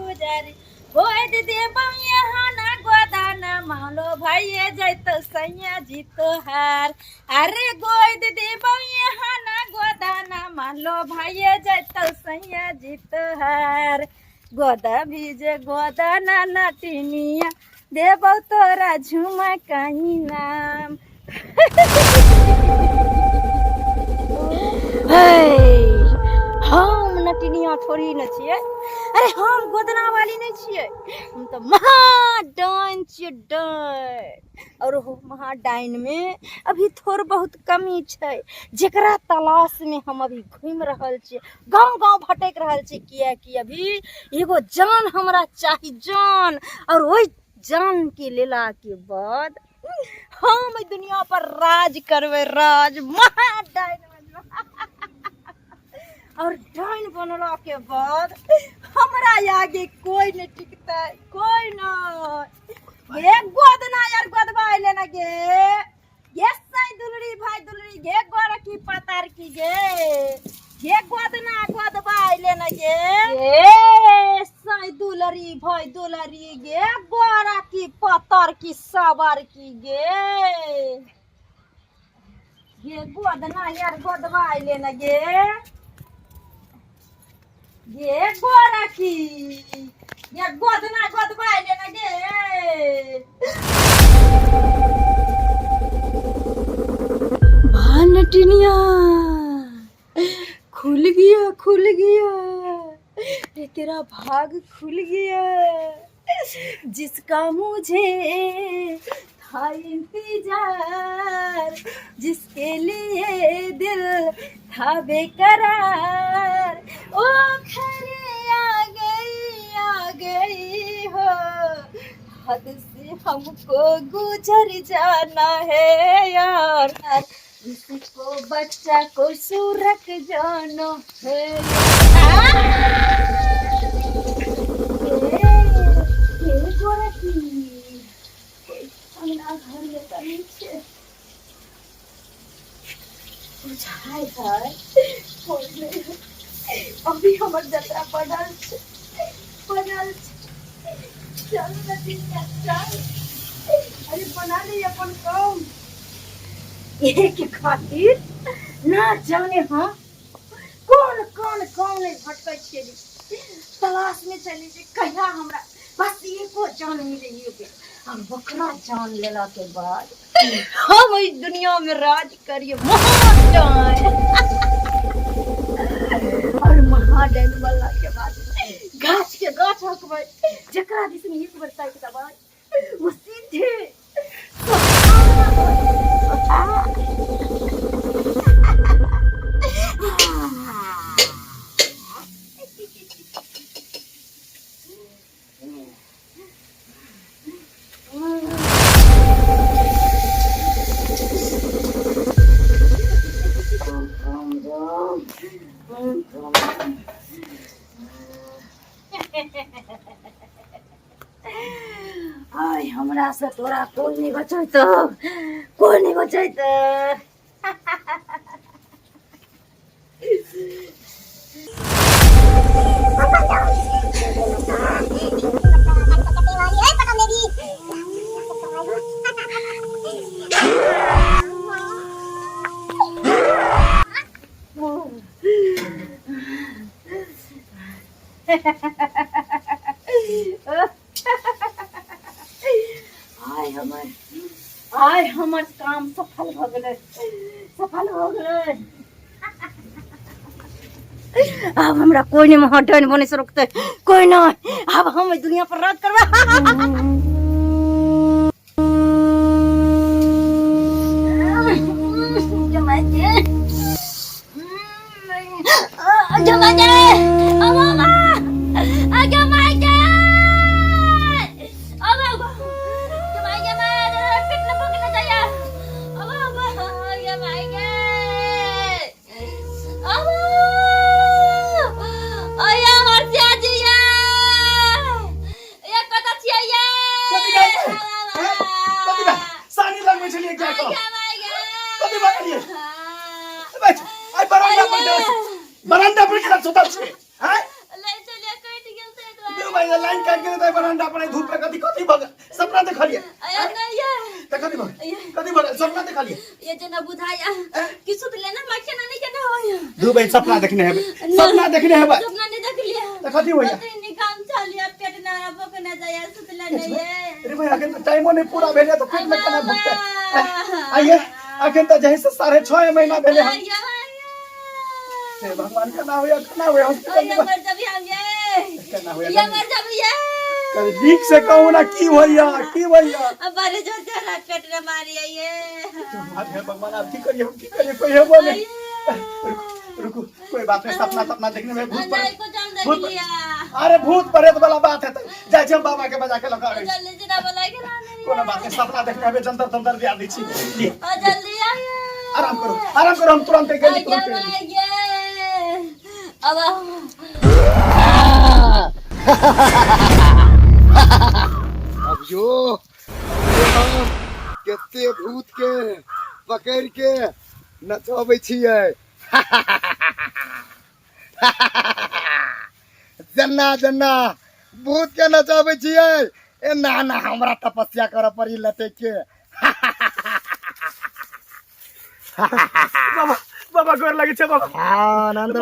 गुजरी गोद देबौ यहाँ ना गोदाना मालो भइए जैतौ सैया जी तोहार। अरे गोद देबौ यहाँ ना गोदाना मालो भइए जैतौ सैया जी तोहार। गोदा भीजे गोदाना नटिनिया देबौ तोरा झुमा कहीं नाम। हम नटिनिया थोड़ी न छियै। अरे हम गोदना वाली नहीं छियै, हम तऽ महा डाइन छियै, डाइन। और हो महा डाइन में अभी थोड़ बहुत कमी छै, जेकरा तलाश में हम अभी घूमि रहल छियै, गाँव गाँव भटकि रहल छियै, किएकि अभी एगो जान हमरा चाही, जान। और ओहि जान के लेला के बाद हम एहि दुनिया पर राज करबै, राज। महा डाइन बनबै। और डाइन बनला के बाद हमरा आगे कोई नहीं टिकतै, कोई नहीं। गे गोदना यार, गोदबा अइले ना गे। गे साई दुलरी भाई दुलरी, गे गोरकी पतार की गे। गे गोदना गोदबा अइले ना गे। गे साई दुलरी भाई दुलरी, गे गोरकी पतर की सबर की गे। गे गोदना यार, गोदबा अइले ना गे। गे गोरकी, गे गोदना गोदबा अइले ना गे। भानटिनिया खुल गया, खुल गया ये तेरा भाग खुल गया, जिसका मुझे था इंतजार, जिसके लिए दिल था बेकरार, ओ खरी आ गई, आ गई हो। हद से हमको गुजर जाना है यार, इसको बच्चा को सुरक जाना है। अंगना घर में तऽ नहि छै, बुझाइ है कोइ नहि है। अभी हमर जतरा बनल छै, बनल छै। चल नदिया चल, अरे बना ले अपन काम। एक खातिर ना जाने हम कोन कोन गाँव में भटकै छियै, तलाश में चली जे कहिया हमरा बस एको जान मिले के। हम ओकरा जान लेला के बाद हम इस दुनिया में राज करिए महाडाइन। और महाडाइन बनला के बाद गाछ के गाछ हकबै, जकरा दिस में एक बेर ताकि देबै वो सीधे। आय हमरा से तोरा कोई नहीं बचैतो, कोई नहीं बचैतो। आय हमर, आय हमर काम सफल भऽ गेलै, सफल भऽ गेलै। आब हमरा कोई नहीं महाडाइन बने से रोकते, कोई नहीं। आब हम एहि दुनिया पर राज करबै। सानी लगबै छलियै क्या तो कथी भऽ गेलियै? बैठ। आइ बरामदा पर गेल, बरामदा पर केना सुतल छै? आँय? ये लाइन काट के देतै बरामदा पर धूप पे कथी कथी भग सपना देखलिए। अरे नहीं ये। त कथी भग कथी भग सपना देखलिए? ये जना बुझाया कि सुतले ना मक्खन नहीं केना होय। दू बजे सपना देखने हेबै, सपना देखने हेबै। सपना नहीं देख लिया। त कथी होइया? कथी नहीं काम चलिया पेट ना भूख ना जाया सुतले नहीं ये। अरे भाई अखन त टाइमो नहीं पूरा भेलै त पेट में केना भुकतै? आइए अखन त जहि से 6.5 महीना भेलै हन। हे भगवान, केना होइया, केना होइया हॉस्पिटल में? मर जबी हम ये। केना होइया? ये मर जबी ये। कभी नीक से कहू ना की होइया, की होइया? अब बड़े जोर से पेट रे मारिया ये। हे भगवान, आप की करिए, हम की करिए, कोई हेबो नहीं। रुको रुको, कोई बात नहीं, सपना सपना देखने में भूत नहीं को जान देख भूत लिया। अरे भूत प्रेत वाला बात है त जाइ छी हम बाबा के बजा के लगा। जल्दी से ना बोला के ना नहीं। कोनो बात नहीं, सपना देखने में जंतर तंतर दिया दै छी। लिए। और जल्दी आइए। आराम करो, आराम करो, हम तुरंत गेली, तुरंत गेली। अब अब जो हम कते भूत के पकड़ के नचबै छियै। जन्ना जन्ना भूत के नचबै छियै। ए ना ना, हमरा तपस्या करऽ पड़ी लटक के। बाबा, बाबा गोर लगे छै बाबा। हाँ नंद्र।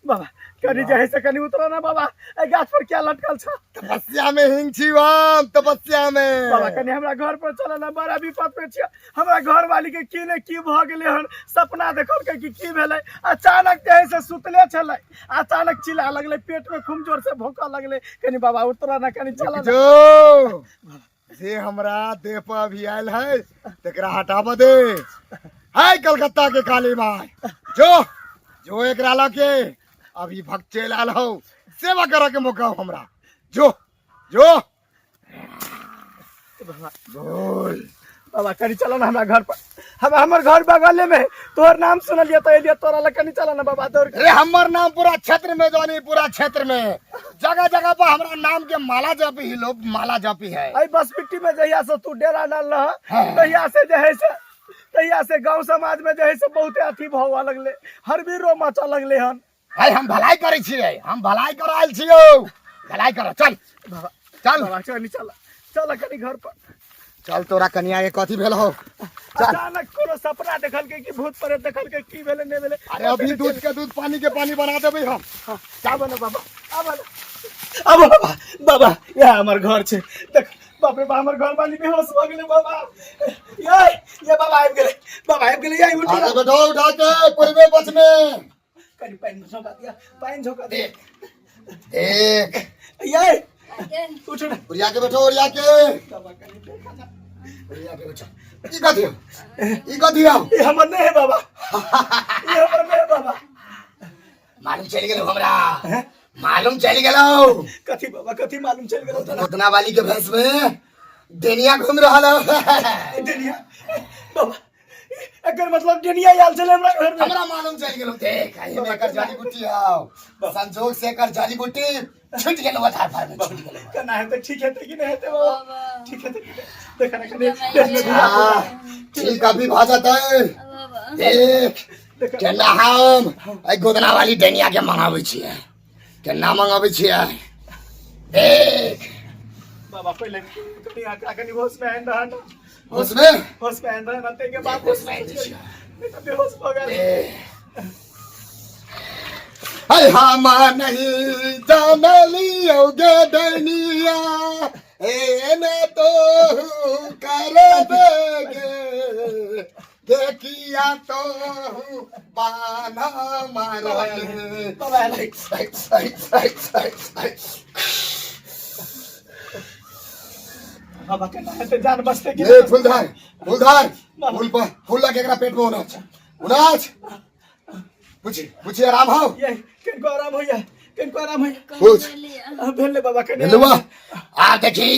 बाबा कनी जे है से कनी उतरो ना बाबा, ए गाछ पर क्या लटकल छ? तपस्या में हिंग छी हम, तपस्या में। बाबा कनी हमरा घर पर चल ना, बड़ा विपद में छियै। हमरा घर वाली के की ने की भ गेलै हन, सपना देखल के कि की भेलै। अचानक जे है से सुतले छलै, अचानक चिल्ला लगलै, पेट में खूब जोर से भौंकऽ लगलै। कनी बाबा उतरो ना, कनी चल ना। जो जे हमरा देह पर अभी आयल है तकरा हटाबऽ दे। है कलकत्ता के काली माई, जो जो एकरा लऽ के अभी भक्त चलि आयल हौ, सेवा करऽ के मौका हौ हमरा। जो जो बोल। बाबा कनी चल ना हमरा घर पर, हम हमर घर बगले में, तोहर नाम सुनलिए त एलिए तोरा लग, कनी चल ना बाबा दौड़ के। अरे हमर नाम पूरा क्षेत्र में जानी, पूरा क्षेत्र में जगह जगह पर हमरा नाम के माला जपी ही लोग, माला जपी है। अई बस मिट्टी में जहिया से तू डेरा डाल रहा हाँ। तहिया से जे है से, तहिया से गांव समाज में जे है से बहुते अथी भवा लगले, हरबीरो मचा लगले हन। भाई हम भलाई करै छियै, हम भलाई कर आयल छियौ, भलाई कर चल बाबा चल। बाबा चल चल चल कनी घर पर चल। तोरा कनिया के कथी भेल हो? चल। अचानक कोनो सपना देखल के कि भूत प्रेत देखल के, की भेलै नहि भेलै। अरे अभी दूध के दूध पानी के पानी बना देबै हम। आबो ना बाबा, आबो ना, आबो बाबा। बाबा यह हमर घर छै, देख। बाप रे बाप, हमर घर वाली बेहोश भऽ गेलै बाबा। ये ये बाबा आबि गेलै, बाबा आबि गेलै, ये उठि। आगे बैठो, उठा के पूर्वे पक्ष में। कनी पानि झोंका दिया, पानि झोंका दिया। एक ये उठो ना। ओरिया के बैठो, ओरिया के। बाबा कनी देखा ना। ओरिया के बैठो। ई कथी हो, ई कथी हो? ये हमर नहीं है बाबा, ये हमर नहीं है बाबा। मालूम चलि गेलौ हमरा, मालूम चलि गेलौ। कथी बाबा, कथी मालूम चलि गेलौ तोरा? उतना वाली के भैंस में डेनिया घूम रहल हो। डेनिया? बाबा एकर मतलब डेनिया आयल छलै हमरा घर में? हमरा मालूम चलि गेलौ। देख, एहि में एकर जड़ी बूटी हौ, संजोग से एकर जड़ी बूटी छूटि गेलौ, आधार पर में छूटि गेलौ। केना हेतै, ठीक हेतै कि नहि हेतै बाबा? बाबा। ठीक हेतै कि नहि? देखा ना कनी पेट में घुमा। हाँ, ठीक अभी भऽ जेतै। बाबा देख केना हम एहि गोदना वाली डनिया के मंगाबै छियै, केना मंगाबै छियै देख। बाबा पहिले कनी आका कनी होश में आइन रहा ना। होश में? होश में आइन रहा ना, ताहिके बाद। होश में आइन छियै। नहीं तऽ बेहोश भऽ गेल। है हम नहीं जानलियौ गे डनिया, एने तो कर देगे, देखिया तो बाना मारल। बाबा बाबा केना हेतै, जान बचतै कि? ए फूलधार, फूलधार, फूल पर फूल लगे एकरा पेट में उनाच उनाच। पूछी पूछी, आराम हो? ये किनको आराम होइया, किनको आराम होइया? पूछ। भेल बाबा कनी। भेलुआ आ देखी,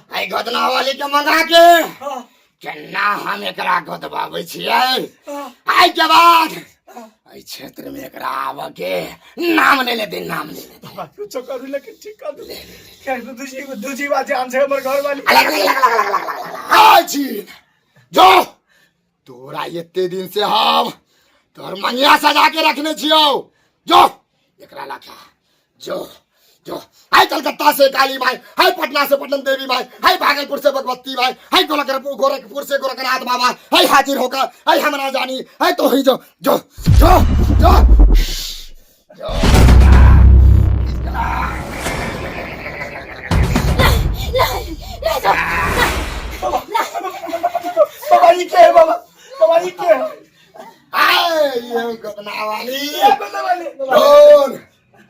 आई गोदना वाली के मंगा के हाँ। केना हम एकरा गोदबाबै छियै। हाँ। आइ के बाद एहि क्षेत्र में एकरा आबऽ के नाम नहि लेतै, नाम नहि लेतै। बाबा कुछो करू लेकिन ठीक कर दू, कियाकि तऽ दूजी दूजी बार जान छै हमर घर वाली। अलग अलग अलग अलग अलग अलग अलग आइ छी जो तोरा एते दिन से हम तोहर मंगिया सजा के रखने छियौ। जो एकरा लखा, जो जो हाय कलकत्ता से काली माई, हाय पटना से पटन देवी माई, हाय भागलपुर से भगवती माई, हाय गोरखपुर गोरखपुर से गोरखनाथ बाबा, हाय हाजिर होकर, हाय हमरा जानी, हाय तो ही जो जो जो जो जो। बाबा ई के है बाबा? बाबा ई के है? हाय ये गोदना वाली। ये गोदना वाली। कौन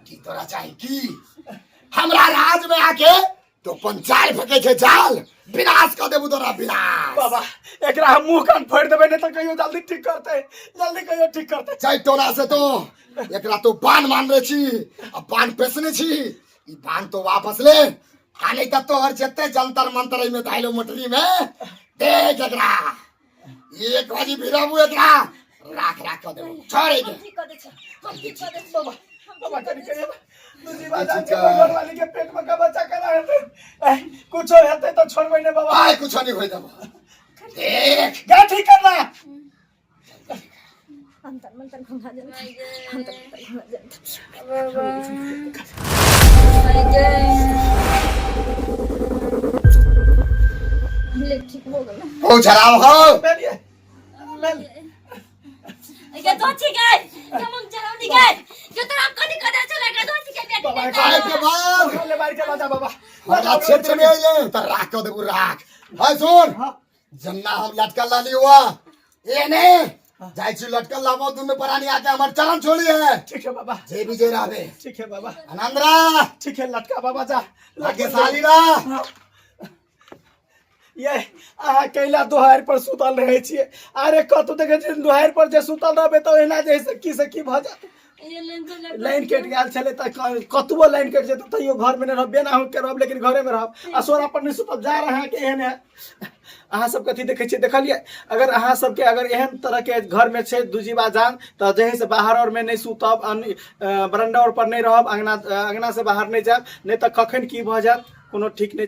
की तोरा चाही की हमरा राज में आके तो पंचाल फेंके छे जाल, विनाश कर देबू तोरा विनाश। बाबा एकरा हम मुंह कान फोड़ देबै, नहीं तो कहियो जल्दी ठीक करते, जल्दी कहियो ठीक करते। चाहे तोरा से तो एकरा तो बान मान रहे छी आ बान पेसने छी, ई बान तो वापस ले आ नहीं त तोहर जते जंतर मंतर में धाइलो मोटरी में देख एकरा एक बाजी भिराबू एकरा राख राख कर देबू छोड़े के। ठीक कर दे छी, हम ठीक कर दे छी। बाबा बाबा कनी कहियो दूजी बात के घर वाली के पेट में का बच्चा करा हेतै, कुछो हेतै तो छोड़बै ने बाबा। आय कुछो नहीं होई देबो देख। गा ठीक करना। अंतर मंतर घुमा जंतर, अंतर मंतर घुमा जंतर। ले ठीक हो गेल। ओ झराव हो। मैंने मैं ये तो ठीक है जमंग चलाओ नहीं गए जो तो आप कभी कदर चला गया तो ठीक है बेटी। बाबा, आय के बाद ले बाहर चला जा बाबा। हमरा क्षेत्र में आइले त राख कर देबू राख। हाय सुन। हाँ। जन्ना हम लटकल लाली हुआ एने जाय छी लटकल लाबो दुनू प्राणी आके हमर चरण छोड़ी है। ठीक है बाबा। जे भी जे रहबे। ठीक है बाबा। आनंदरा। ठीक है लटका बाबा जा। भाग्यशाली रा। हाँ। ये अहाँ कैला दुहारि पर सुतल रहै छियै? अरे कतौ देखै छियै दुहारि पर जे सुतल रहबै तऽ एना जे से की से की भऽ जायत। लाइन कटि गेल छलै तऽ कतबो लाइन कटि जेतै तैयो घरमे नहि रहब, बेना के रहब लेकिन घरेमे रहब आ सोरा पर नहि सुतब। जा रहा के एहन है। अहाँ सब कथी देखै छियै? देखलियै? अगर अहाँ सबके अगर एहन तरहके घरमे छै दुजीवा जान तऽ जे है से बाहर आरमे नहि सुतब, बरंडा आर पर नहि रहब, अंगना अंगना से बाहर नहि जायब, नहि तऽ कखन की भऽ जायत कोनो ठीक नहि।